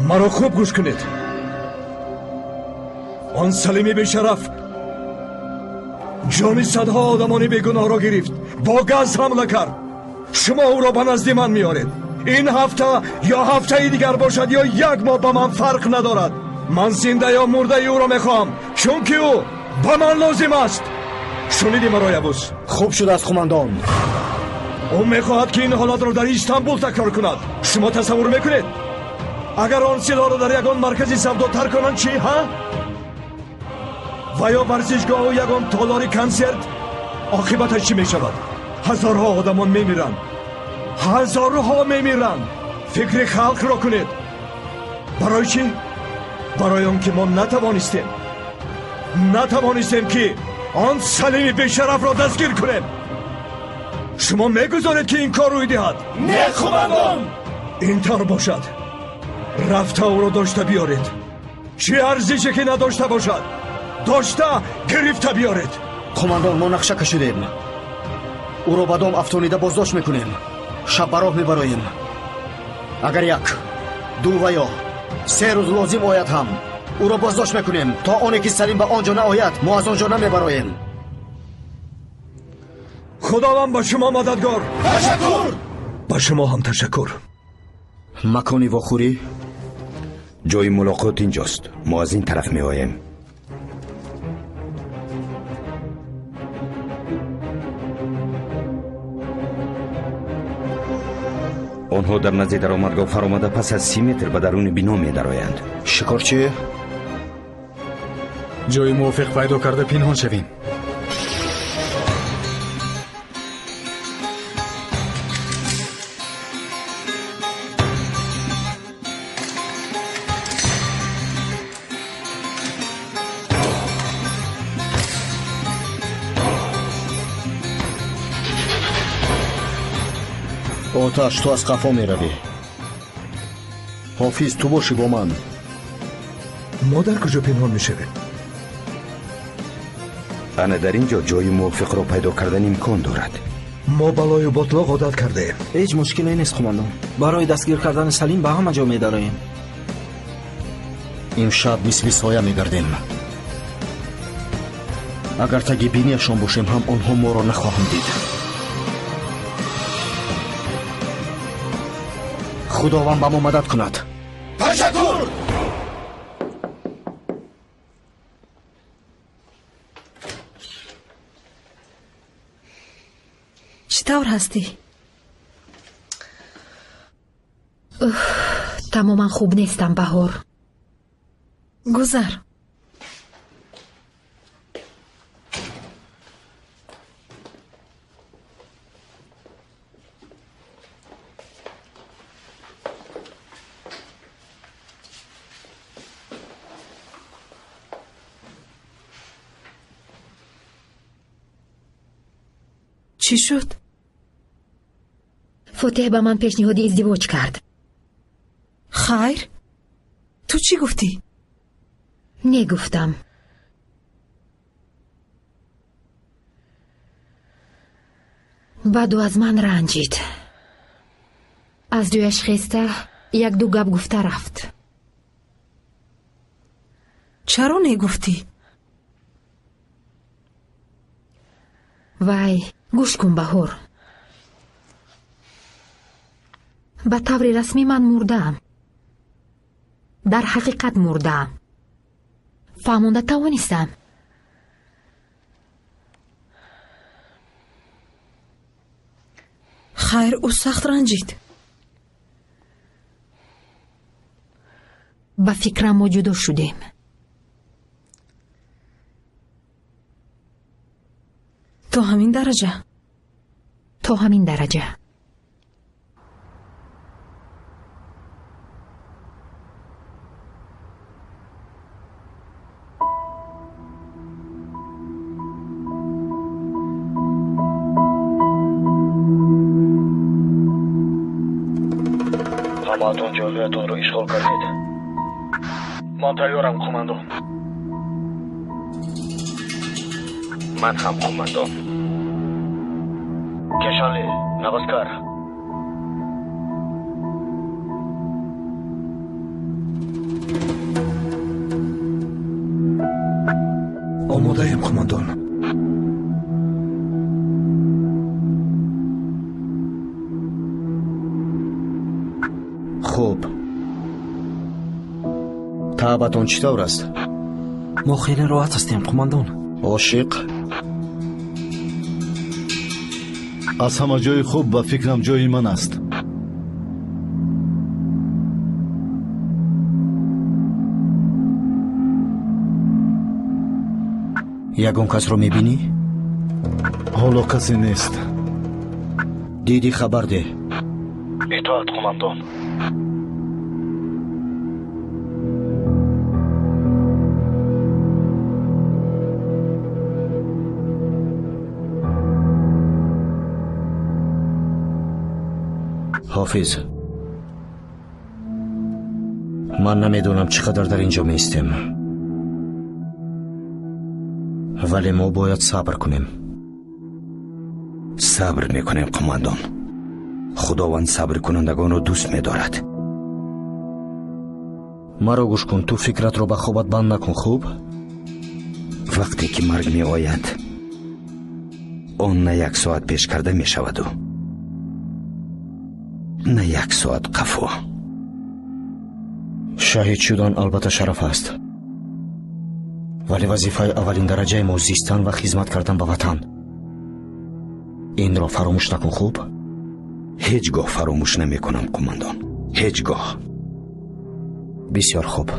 Маро хуб гӯш кунед. Он Салими бешараф ҷони садҳо одамони бегуноҳро гирифт, бо газ ҳамла кард. Шумо ӯро ба назди ман меоред. Ин ҳафта ё ҳафтаи дигар бошад ё як моҳ, ба ман фарқ надорад. Ман зинда ё мурдаи ӯро мехоҳам, чунки ӯ ба ман лозим аст. Шуниди маро, Явуз? Хуб шудааст, қумандон. Ӯ мехоҳад, ки ин ҳолатро дар Истанбул такрор кунад. Шумо тасаввур мекунед, агар он силоҳро дар ягон маркази савдо тарк конанд чӣ, ҳа? Ва ё варзишгоҳу ягон толори консерт, оқибаташ чӣ мешавад? Ҳазорҳо одамон мемиранд, ҳазорҳо мемиранд. Фикри халқро кунед. Барои чӣ? Барои он ки мо натавонистем, ки он Салими бешарафро дастгир кунем. Шумо мегузоред, ки ин кор рӯй диҳад? Не, қумандон. Ин тавр бошад, рафта ӯро дошта биёред. Чӣ арзише ки надошта бошад, дошта гирифта биёред. Қумандон, мо нақша кашидем. Ӯро ба дом афтонида боздошт мекунем. Шаб ба роҳ мебароем. Агар як, ду ва ё се рӯз лозим ояд ҳам, ӯро боздошт мекунем. То оне ки Салим ба он ҷо наояд, мо аз он ҷо намебароем. Худованд ба шумо мададгор. Ташаккур. Ба шумо ҳам ташаккур. Макони вохӯрӣ? Ҷои мулоқот инҷост. Мо аз ин тараф меоем. Онҳо дар назди даромадгоҳ фаромада, пас аз 30 метр ба даруни бино медароянд. Шикорчӣ? Ҷои мувофиқ пайдо карда пинҳон шавем. Оташ, ту аз қафо меравӣ. Ҳофиз, ту бошӣ бо ман. Мо дар куҷо пинҳон мешавем? Ана дар ин ҷо ҷои мувофиқро пайдо кардан имкон дорад. Мо балою ботлоқ одат кардаем. Ҳеҷ мушкиле нест, қумандон. Барои дастгир кардани Салим ба ҳама ҷо медароем. Имшаб мисли соя мегардем. Агар таги биниашон бошем ҳам, онҳо моро нахоҳанд дид. Худованд ба мо мадад кунад. Ташаккур. Чӣ тавр ҳастӣ? Тамоман хуб нестам, Баҳор. Гузар. Чӣ шуд? Фотеҳ ба ман пешниҳоди издивоҷ кард. Хайр, ту чӣ гуфтӣ? Не гуфтам. Баъд ӯ аз ман ранҷид. Аз ҷояш хеста як-ду гап гуфта рафт. Чаро негуфтӣ? Вай, гӯш кун, Баҳор. Ба таври расмӣ ман мурдаам. Дар ҳақиқат мурдаам. Фаҳмонда тавонистам. Хайр, ӯ сахт ранҷид. Ба фикрам мо ҷудо шудем. То ҳамин дараҷа? То ҳамин дараҷа. Ҳамаатон ҷойҳоятонро ишғол кардед. Ман тайёрам, қумандон. Ман ҳам, қумандон. Кешанли, наваскар. Омодаем, қумондон. Хуб, таъбатон чӣ тавр аст? Мо хеле роҳат ҳастем, қумондон. Ошиқ? Аз ҳама ҷои хуб ба фикрам ҷои ман аст. Ягон касро мебинӣ? Ҳоло касе нест. Дидӣ, хабар деҳ. Итоат, қумондон. Ҳофиз, ман намедонам чӣ қадар дар ин ҷо меистем, вале мо бояд сабр кунем. Сабр мекунем, қумондон. Худованд сабркунандагонро дӯст медорад. Маро гӯш кун, ту фикратро ба хобат банд накун, хуб? Вақте ки марг меояд, он на як соат пеш карда мешаваду на як соат қафо. Шаҳид шудан албатта шараф аст, вале вазифаи аввалин дараҷаи мо зистан ва хизмат кардан ба ватан. Инро фаромӯш накун, хуб? Ҳеҷ гоҳ фаромӯш намекунам, қумондон, ҳеҷ гоҳ. Бисёр хуб.